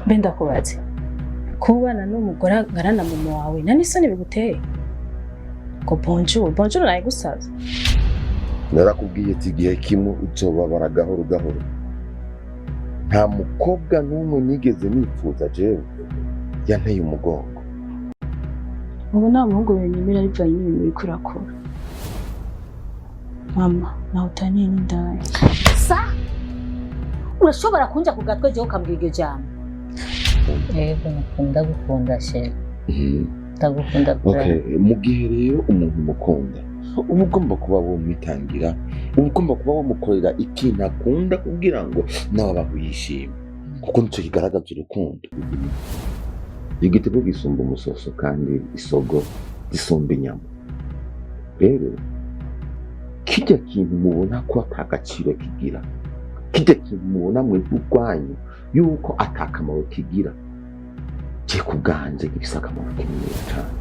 Mbe ndakubaze, kubana n'umugore angana na mama wawe, nta n'isoni biguteye? Ngo bonjour bonjour, nayigusavye. Narakubwiye ati igihe kimwe uzobabara gahoro gahoro. Nta mukobwa n'umwe nigeze nifuza, jewe yanteye umugongo. Ubu nta muhungu yonyemera bivanye n'ibintu uriko urakora. Mama, nawe utaniye n'indaya. Sa urashobora kunja ku gatwe jewe ukambwira iryo jambo? Yego, ndagukunda chéri, ndagukunda. Okay, mu gihe rero umuntu umukunda, uba ugomba kuba wamwitangira, uba ugomba kuba wamukorera ikintu akunda kugira ngo nawe abaho yishimye, kuko nicyo kigaragaza urukundo. Igitego gisumba umusoso, kandi isogo gisumba inyama. Rero kirya kintu mubona ko ata gaciro kigira, kirya kintu mubona mwebwe ubwanyu yuko ata kamaro kigira, je ku bwanje gifise akamaro kininiya cane.